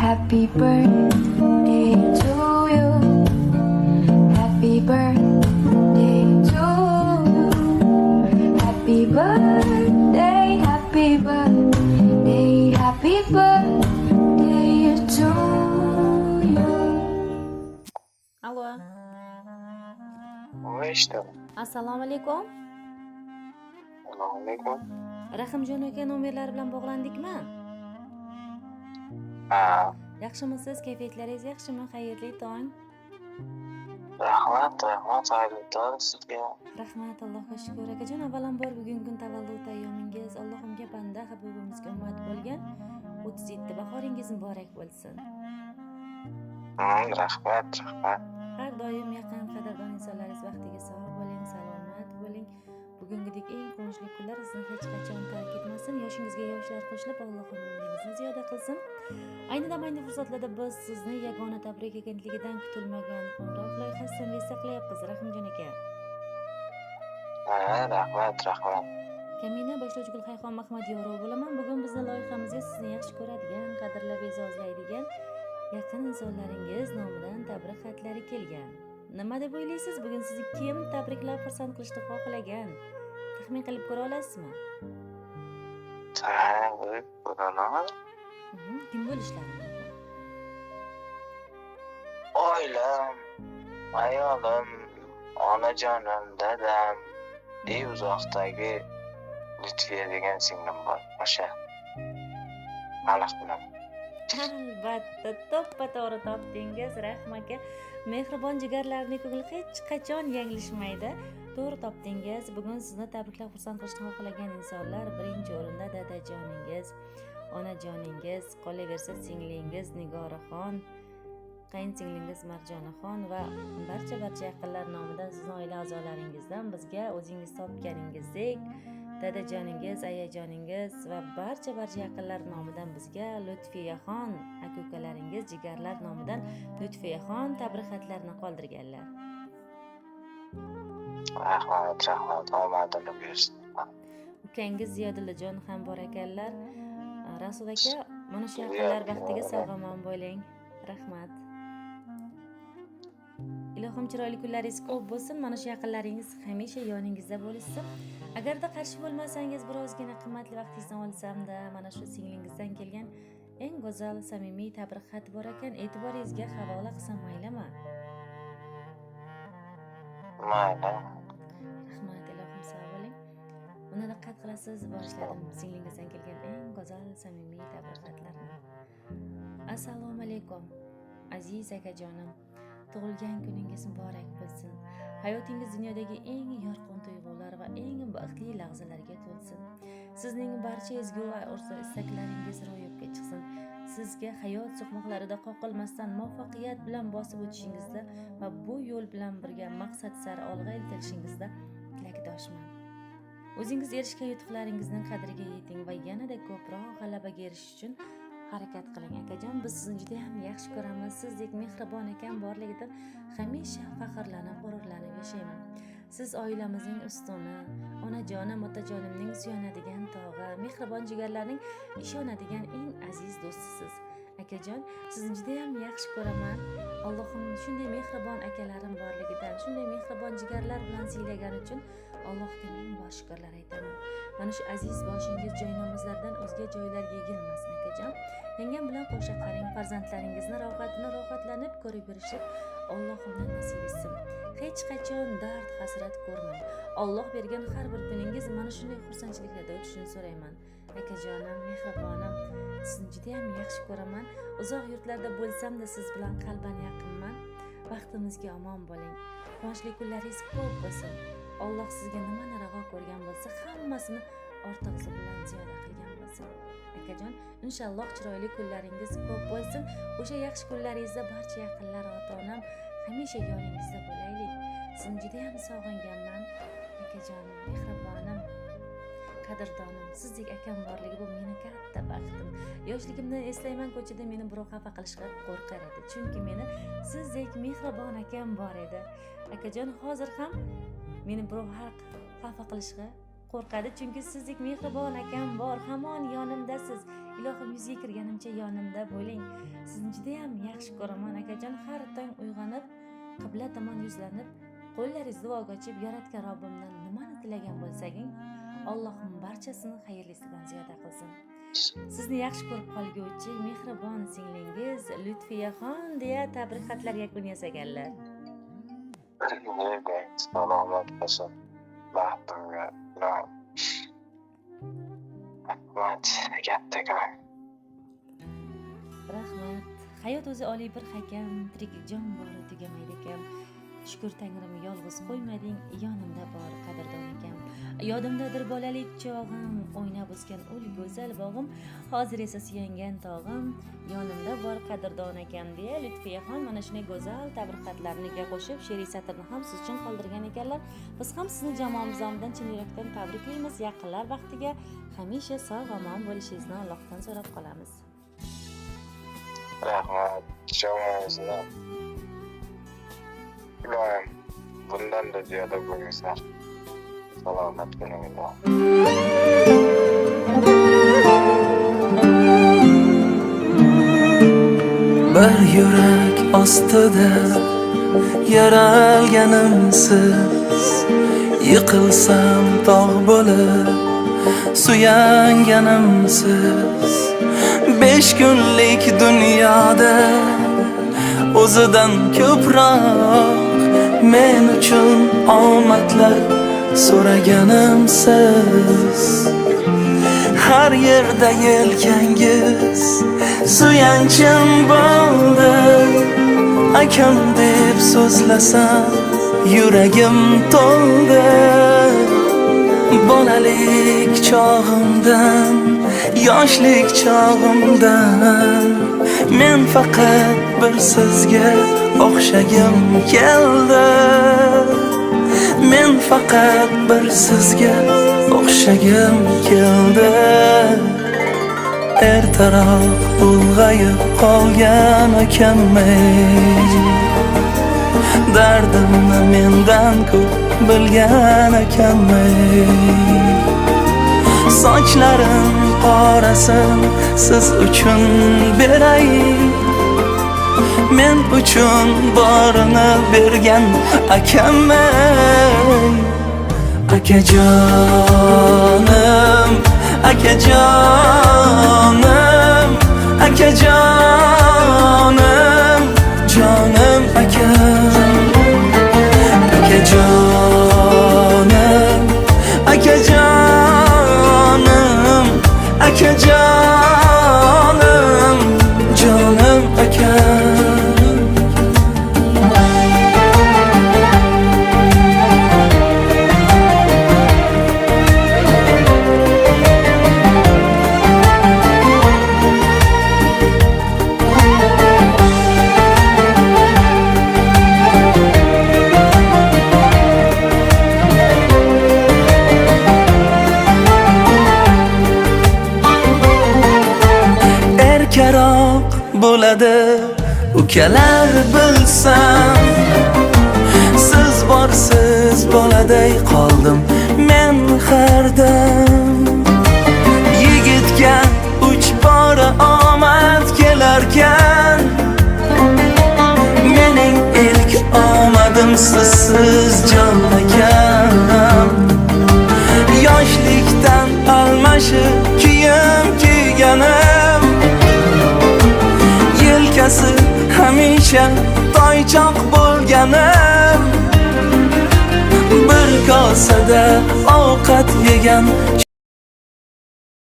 Happy birthday to you. Happy birthday to you. Happy birthday, happy birthday, happy birthday to you. Allo. Eshitaman. Assalomu alaykum. Assalomu alaykum. Rahimjon aka nomerlari bilan bog'landikmi? Ha. Yaxshimisiz? Kayfiyatlaringiz yaxshimi? Xayrli tong. Rahmat, rahmat, xayrli tong sizga. Rahmat, Allohga shukur. Akajon, avvalambor bugungi kun tavallud ayyomingiz, Allohimga banda, habibimizga ummat bo'lgan 37 bahoringiz muborak bo'lsin. Rahmat, rahmat. Har doim yaqin, qadrdon insonlaringiz baxtiga sog' bo'ling, salomat bo'ling. Bugungidek eng quvonchli kunlar sizni hech qachon tark etmasin. Yoshingizga yoshlar qo'shilib, Allohim umringizni ziyoda qilsin. Ayni dam, ayni fursatlarda biz sizni yagona tabrik agentligidan kutilmagan qo'ng'iroq loyihasidan vesta qilyapmiz, Rahimjon aka. Ha, rahmat, rahmat. Kamina boshlovchi Gulxayxon Mahmadyorova bo'laman. Bugun bizni loyihamizga sizni yaxshi ko'radigan, qadrlab e'zozlaydigan yaqin insonlaringiz nomidan tabrik xatlari kelgan. Nima deb o'ylaysiz? Bugun sizni kim tabriklab xursand qilishni xohlagan? Taxmin qilib ko'ra olasizmi? Ha, bilib ko'raman. Kim bo'lishlari mumkin? Oilam, ayolim, onajonim, dadam, eng uzoqdagi Lutfiya degan singlim bor. O'sha. Aniq bilaman. Albatta, to'ppa to'g'ri topdingiz, Rahim aka. Mehribon jigarlarning ko'ngli hech qachon yanglishmaydi. To'g'ri topdingiz. Bugun sizni tabriklab xursand qilishni xohlagan insonlar birinchi o'rinda dadajoningiz, onajoningiz, qolaversa singlingiz Nigoraxon, qayinsinglingiz Marjonaxon va barcha barcha yaqinlar nomidan, sizni oila a'zolaringizdan bizga o'zingiz topganingizdek dadajoningiz, ayajoningiz va barcha barcha yaqinlar nomidan bizga Lutfiyaxon aka ukalaringiz, jigarlar nomidan Lutfiyaxon tabrik xatlarini qoldirganlar. Rahmat, rahmat, omadini bersin. Ukangiz Ziyodillajon ham bor ekanlar. Rasul aka, mana shu yaqinlar baxtiga sog' omon bo'ling. Rahmat. Ilohim, chiroyli kunlaringiz ko'p bo'lsin. Mana shu yaqinlaringiz hamisha yoningizda bo'lishsin. Agarda qarshi bo'lmasangiz, birozgina qimmatli vaqtingizni olsamda, mana shu singlingizdan kelgan eng go'zal, samimiy tabrik xati bor ekan, e'tiboringizga havola qilsam maylimi? Mayli. Rahmat, ilohim, sog' bo'ling. Unda diqqat qilasiz, boshladim singlingizdan kelgan eng go'zal, samimiy tabrik xatlarni. Assalomu alaykum, aziz akajonim. Tug'ilgan kuningiz muborak bo'lsin. Hayotingiz dunyodagi eng yorqin tuyg'ular va eng baxtli lahzalarga to'lsin. Sizning barcha ezgu va orzu istaklaringiz ro'yobga chiqsin. Sizga hayot so'qmoqlarida qoqilmasdan muvaffaqiyat bilan bosib o'tishingizda va bu yo'l bilan birga maqsad sari olg'a intilishingizda tilakdoshman. O'zingiz erishgan yutuqlaringizning qadriga yeting va yanada ko'proq g'alabaga erishish uchun harakat qiling. Akajon, biz sizni juda ham yaxshi ko'ramiz. Sizdek mehribon akam borligidan hamisha faxrlanib, g'ururlanib yashayman. Siz oilamizning ustuni, onajonim, otajonimning suyanadigan tog'i, mehribon jigarlarning ishonadigan eng aziz do'stisiz. Akajon, sizni juda ham yaxshi ko'raman. Allohim shunday mehribon akalarim borligidan, shunday mehribon jigarlar bilan siylagani uchun Allohga ming bor shukrlar aytaman. Mana shu aziz boshingiz joynamozlardan o'zga joylarga egilmasin, akajon. Yangam bilan qo'sha qaring, farzandlaringizni rohatini rohatlanib ko'rib yurishib Allohimdan nasib etsin. Hech qachon dard hasrat ko'rmang. Alloh bergan har bir kuningiz mana shunday xursandchiliklarda o'tishini so'rayman. Akajonim, mehribonim, sizni juda ham yaxshi ko'raman. Uzoq yurtlarda bo'lsam-da siz bilan qalban yaqinman. Baxtimizga omon bo'ling. Quvonchli kunlaringiz ko'p bo'lsin. Alloh sizga nimani ravo ko'rgan bo'lsa, hammasini ortig'i bilan ziyoda qilgan bo'lsin. Akajon, inshaalloh chiroyli kunlaringiz ko'p bo'lsin. O'sha yaxshi kunlaringizda barcha yaqinlar, ota-onam hamisha yoningizda bo'laylik. Sizni juda ham sog'inganman. Akajonim, mehribonim, qadrdonim, sizdek akam borligi bu meni katta baxtim. Yoshligimdan eslayman, ko'chada meni birov xafa qilishga qo'rqar edi, chunki meni sizdek mehribon akam bor edi. Akajon, hozir ham meni birov har xafa qilishga Qo'rqadi, chunki sizdek mehribon akam bor, hamon yonimdasiz. Ilohim, 100ga kirganimcha yonimda bo'ling. Sizni judayam yaxshi ko'raman, akajon. Har tong uyg'onib, qibla tomon yuzlanib, qo'llaringizni duoga ochib, yaratgan Robbimdan nimani tilagan bo'lsangiz, Allohim barchasini xayrlisidan ziyoda qilsin. Sizni yaxshi ko'rib qolguvchi mehribon singlingiz Lutfiyaxon, deya tabrik xatlar yakun yasaganlar. Salomat bo'lsin. Baxtimga ilohim. Rahmat kattakon. Rahmat. Hayot o'zi oliy bir hakam, tirik jon bori tugamaydi ekan. Shukur Tangrim, yolg'iz qo'ymading, yonimda bor qadrdon akam. Yodimdadir bolalik chog'im, o'ynab o'sgan ul go'zal bog'im, hozir esa suyangan tog'im, yonimda bor qadrdon akam, deya Lutfiyaxon mana shunday go'zal tabrik xatlarniga qo'shib she'riy satrni ham siz uchun qoldirgan ekanlar. Biz ham sizni jamoamiz nomidan chin yurakdan tabriklaymiz. Yaqinlar baxtiga hamisha sog' omon bo'lishingizni Allohdan so'rab qolamiz. Rahmat. Jamoangizdan. Ilohim bundan-da ziyoda bo'linglar. Salomat bo'linglar. Bir yurak ostida yaralganimsiz, yiqilsam tog' bo'lib suyanganimsiz, 5 kunlik dunyoda o'zidan ko'proq men uchun omadlar so'raganimsiz, har yerda yelkangiz suyanchim bo'ldi, akam deb so'zlasam yuragim to'ldi, bolalik chog'imdan, yoshlik chog'imdan men faqat bir sizga o'xshagim keldi, men faqat bir sizga o'xshagim keldi. Ertaroq ulg'ayib qolgan akam ey, dardimni mendan ko'p bilgan akam ey, sochlarim qorasin siz uchun beray, men uchun borini bergan akam ey. Akajonim, akajonim, akajonim, jonim akam. Akajonim, akajonim, akajonim, jonim akam. Erkaroq bo'ladi ukalar bilsam, siz borsiz boladay qoldim men har dam. Yigitga 3 bora omad kelarkan, mening ilk omadim sizsiz jon akam. Yoshlikdan almashib kiyim kiyganim, yelkasi hamisha toychoq bo'lganim, bir kosada ovqat yegan